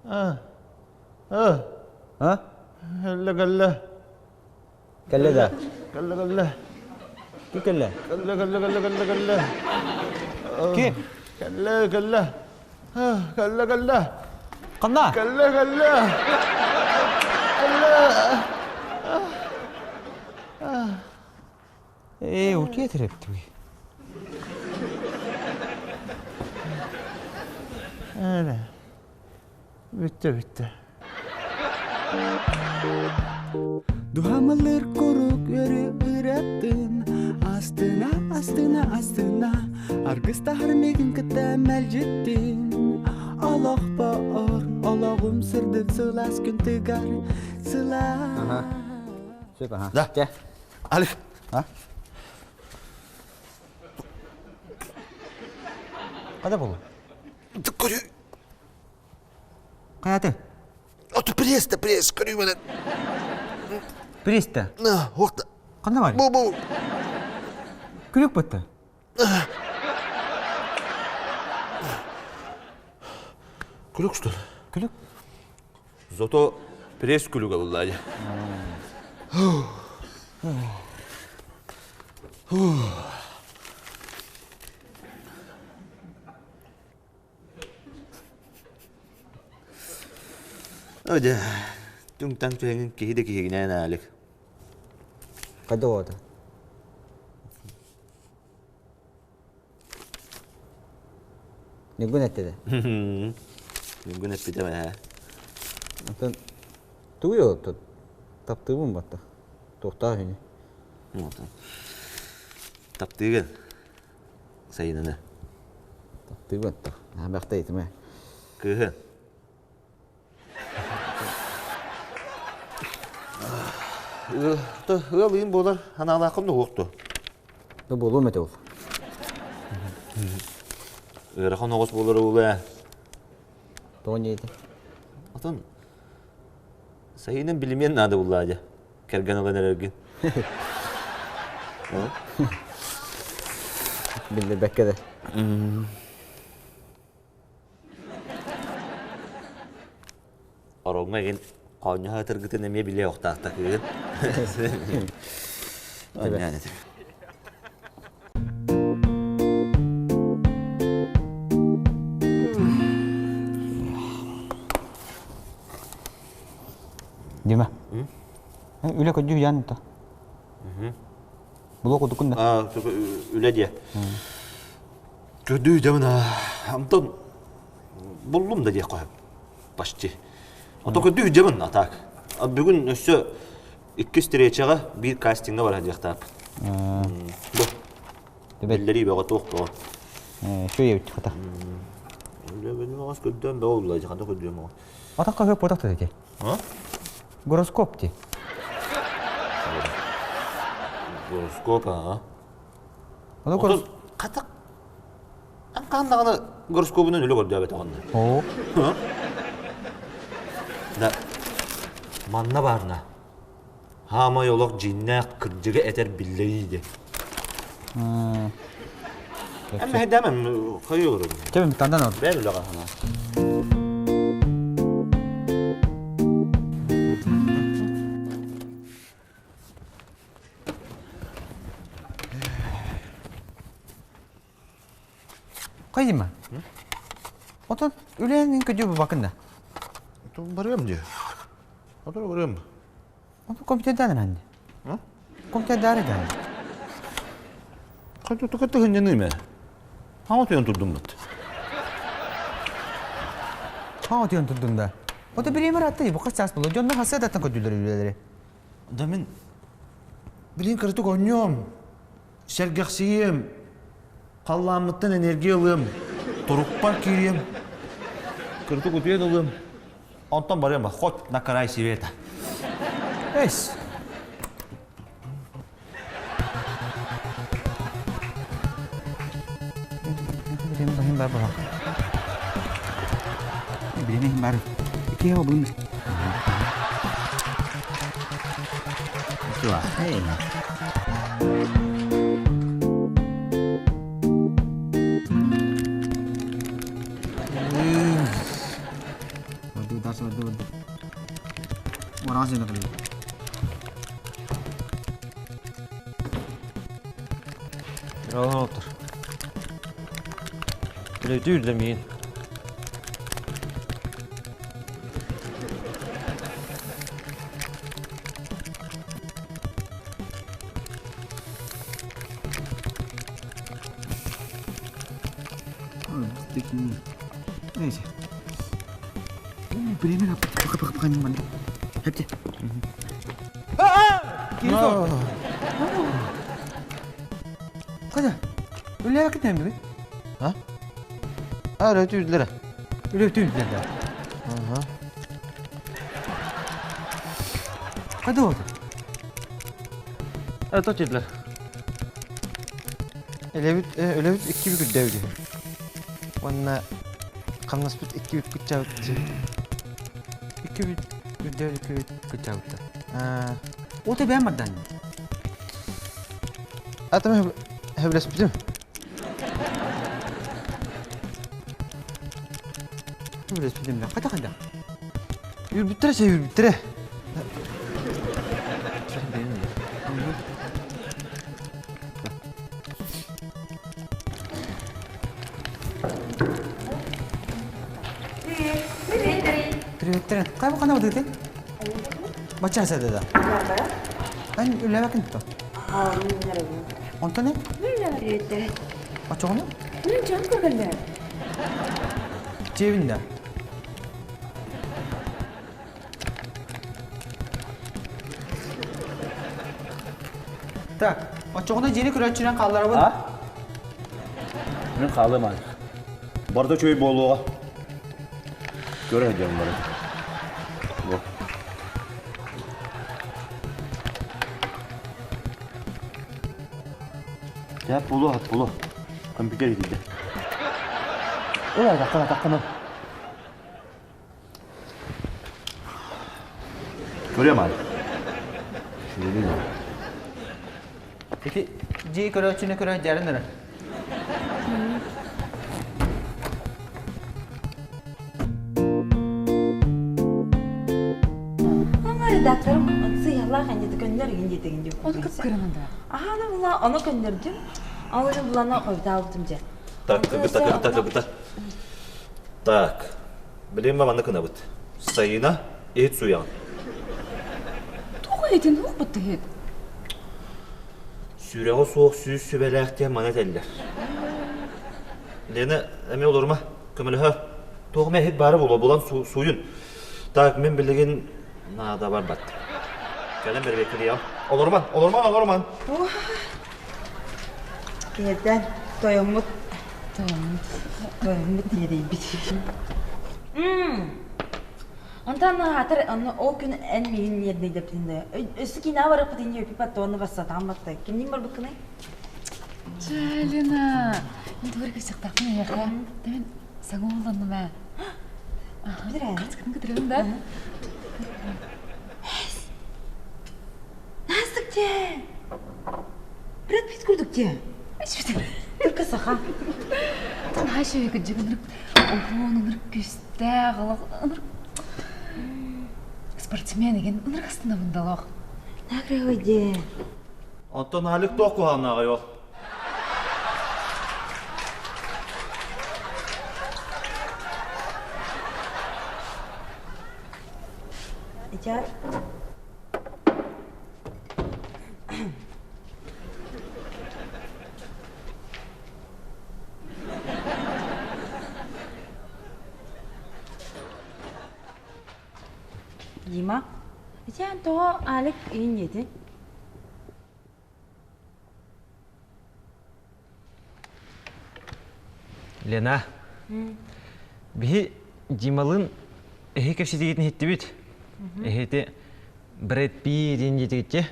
А? Кэллэ, кэллэ. Кэллэ да? Кэллэ, кэллэ. Ким кэллэ? Кэллэ, кэллэ, кэллэ, кэллэ, кэллэ. Ким? Кэллэ, кэллэ. Кэллэ, кэллэ. Ханна? Кэллэ, кэллэ. Кэллэ. Ээ, утуйа тэрэптигий. Эре. Бүттэ, бүттэ. Дуһамалыр курук өрү ыраттын Астына, астына, астына Аргыстаһар мигин кытта мэлдьиттин Олохпор, олоҕум сырдык сылаас күн тыгар сылаас Ага. Сөп, аха. Да. Чэ. Алик. А? Қайда болу? Көрүү. Қаяты? Оту пресс да пресс көрүү менен. Пресс да? Уақта. Қандай бар? Бу бу. Күлік бітті. Күлік что ли? Күлік. Зато пресс күлүгэ булла дии. Öde, түҥ-таҥ түһэҥин киһи да киһигинээн аалик. Хайда оҕото? Ньургун эттэ да? Ньургун эппитэ ээ. Оттон тугуй ол таптыыбын батта. Туохтаах үһүнүй? Таптыыгын. Сайынаны. Таптыыбын атта. Наһаа итимэ. Кыыһын. Ыал ыйын буолар анаалааххын да уохту. Да буолуом этэ ол. Ыарахан оҕус буолар уолу Тоҕо ньиэтэ? Отон сайынын билимиэн наада буллаа дьэ. Кэргэн ылан эрэргин. Биллэрбэккэ да. Ороҥҥо игин хоонньоһо ытыргытын эмиэ билиэ охтаахтакыгын. Онньоон этим. Дима. Үлэ көддүү ян то. Було кудукун да. Үлэ диэ. Көрдүү дьабын Антон буллум да диэх почти. Ото көрдүү дьабын а так. Бүгүн өссө иккис встречаҕа биир кастиҥҥа бара диэхтааппын. Бу. Биллэрии бөҕө туох бөҕө. Шөй эбит хата. Үлэ оҕос көрдөөн бөҕө улла хата көрдүөм оҕо. Атахха хөп ботах деді. Гороскоп ти. Гороскоп а. Отон хата ан хаан даҕаны гороскобунан үлэ көрдөөбөтөҕүннэ. Оо. Да манна баарна. Хаамай олох дьиҥнээх кырдьыгы этэр биллэрии диэн. Эммэ хэдэмэм хайы олорун. Чэбим тандан ол. Бэр үлэҕэ хана. Кайдыма? Отон үлээн көдүү бакын да. Барыам дии. Отон барыам. Отон компьютердан анды. Компьютердары да. Кайда тукатты хынньаныым ээ. Хаҥа утуйан турдум бут. Хаҥа утуйан турдум да. Ото бириэмэр атты бу хас чаас буолла. Дьонно хасыа даттан көдүүлэр үлэлэри. Да мин билин кырытык оонньуом, сэргэхсийиэм, халлааммыттан энергия ылыам, турукпар киириэм, кырытык утуйан ылыам, онтон барыам хоть на край света. Эс. Бириэмэ бар бар. Бириэмэ бар. Икки обун. Hey. Дальше барды барды. Оранж жена кэлин. Алан отыр. Үлэти үрдэмиин. Neyse. Время пока пока пока не могу. Хепте. Қайда? Үле кітем бі? А? А, үле түйділер. Үле түйділер да. Ага. Қайда болды? Это түйділер. Өлөбүт өлөбүт икки бүк үрдээбит үһү. Уонна хамнаспыт икки бүк кыччаабыт дии. Икки бүк үрдээбит икки бүк кыччаабыт Аа. Ол бэйэм бардан. Атым сөбүлэспитим. Сөбүлэспитим да. Хайда хайда. Үүрбүттэрэ сэ үүрбүттэрэ. Привет, Кай бу хана быдыты? Бача сада да. Эн үлэбэкин то. Онтон не? Очоҕуну? Дьон көргөннөр. Дьиэбин да. Так, очоҕуна дьиэни көрөөччүнэн хаалларабын. А? Мин хаалыам аайы. Барда үчүгэй буолуоҕа. Көрө сылдьабын бары. Бу. Дьэ, буолуо, буолуо. Компьютер итийдэ. Ой, таххана, таххана. Көрүөм аайы. Үчүгэйдик. Ити дьиэ көрөөччүнү көрө дьарын эрэ. Ама редакторым сыйалаах инде көннөр игин диэтигин дип. Оны кып көрөмөн да. Аха, була оны көннөрдүм. Ал булана хойдаабытым же. Так, кыбыта, кыбыта, кыбыта. Так, билим манны кынабыт. Сайына иһит суйаҕын. Туох этин туох быттыһыт? Сүрэҕэ суох сүүс сүбэлээх диэн маны этэллэр. Лена, эмиэ олорума, көмөлөһө. Туох эмэ иһит баара буолуо, булан сууйун. Так, мин билигин наада барбат. Кэлэн бэрбиэккэлиэҕим. Олоруман, олоруман, олоруман. Киһирдэн тойоммут Тойоммут. тойоммут тиэрийбит. Онтон аатар онно ол күн эн миигин нервнэйдэппитин да өссө киинэҕэ барыахпытын диэппит паттоонну бассатаан батта кимниин барбыккыный Чалина, мен тугу эрэ кэпсэхтэхпин эйиэхэ. Мен саҥа уолланным ээ. Билэр Кырдьыгын кытырыгын да? Наастык дьэ! Брат Питт курдук дьэ! Только саха. Наһаа үчүгэй кырдьык ынырык уһун, ынырык күүстээх, олох ынырык спортсмен игин ынырык астынабын да олох. Накрывай дьэ. Онтон Алик туох куһаҕаннааҕый ол? Ичаар. Дима, ити тоҕо Алик иин диэтиҥ? Лена, биһи Дималыын эһи кэпсэтиигитин иһиттибит. Эһити Брэд Питт диэтигитчи.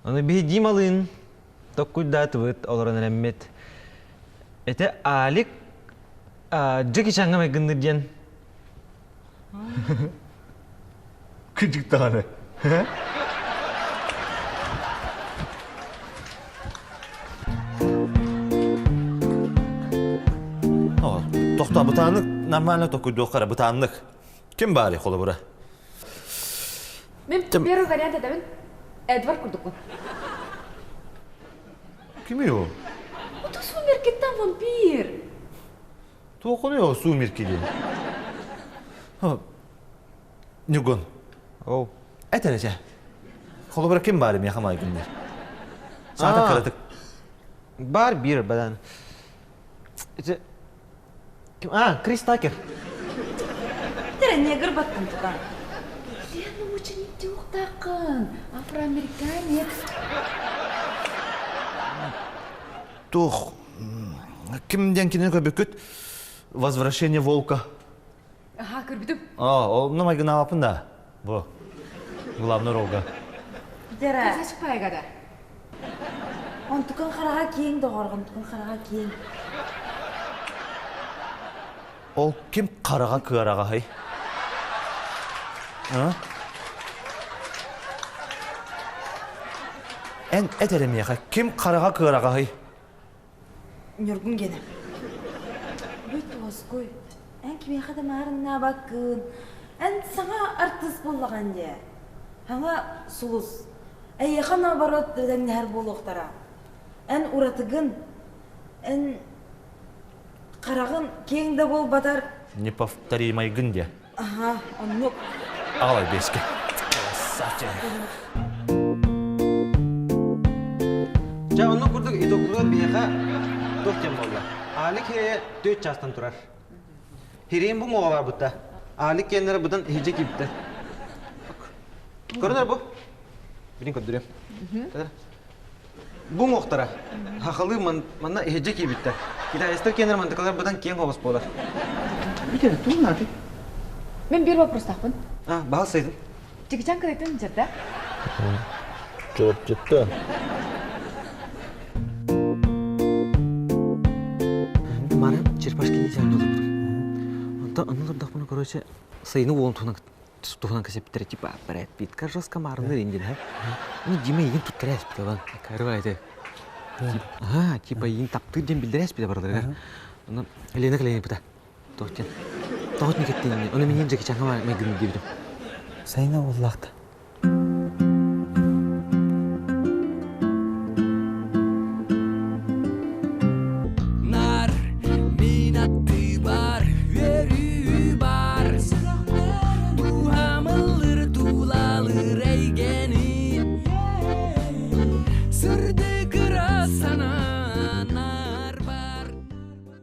Ону биһи Дималыын токкуйдаатыбыт олорон эрэммит. Ити Алик Джеки Чаҥҥа майгынныыр диэн. Кырдьык даҕаны. Тохтоо, бытааннык нормально токуйдуохха эрэ, бытааннык. Ким баарый холобура? Мен первый вариант этэбин. Эдвард курдукпун. Кимий ол? Ото сумеркиттан вампир. Туохуну ол сумерки диэн? Ньугун. Оу. Эт эрэ Холобура ким баар миэхэ майгыннар? Саата кыратык. Бар биир бадан. Ити А, Крис Такер. Тәрә негр баттым тутан. Лена очень тюхтакын. Афроамериканец. Тух. Ким диэн кинини көрбүккүт? Возвращение волка. Аха, көрбүтүм. А, ол ну майгынаабаппын да. Бу. Главный ролга. Дәрә. Красавчик пайгада. Онтукан хараҕа киэҥ доҕор, онтукан хараҕа киэҥ. Ол ким хараҕа кыараҕаһый? А? Эн эт эрэ миэхэ, ким хараҕа кыараҕаһый? Ньургун генэ. Бүт уоскуй. Эн кимиэхэ да маарыннаабаккын. Эн саҥа артыыс буоллаҕын дии. Саҥа сулус. Эйиэхэ наоборот тэҥнэһэр буолуохтара. Эн уратыгын, эн хараҕын киэҥ да буолбатар. Неповторимайгын диэ. Аха, оннук. Аҕалай бэскэ. Красавчик. Дьэ, оннук курдук итогугар биһиэхэ туох диэн буолла? Аалик хирэйэ түөрт чаастан турар. Хирэйин бу муоҕа барбыта. Аалик киэннэрэ быдан иһдьэ киирбитэ. Көрүнэр бу. Билин көрдөрүөм. Бу уҥуохтара хахалыы манна иһирдьэ киирбиттэр. Китаецтар киэннэр мантыкалар быдан киэҥ хобос буолар. Бүтэр, тугун наадый? Мен биир вопростаахпын. А, баһыл сайдын. Чикичан кырайтын жерде. Чорчутта. Мары черепашки ниндзя ойнолорбутум. Онтон оннолордохпуна, короче, сайыны уолун туһунан туһунан кэсэппиттэрэ типа Брэд Питка жестко маарыныр индин һэ. Ну Дима игин туттара эспитэ лан. Карва это. Ага, типа игин таптыыр диэн билдэрэ эспитэ барыларыгар. Онон Лена кэлэн ыпыта. Тоҕо диэн. Тоҕо никеттиин. Ону минин Джеки Чаҥҥа майгын диэбитим. Сайына уоллаахта.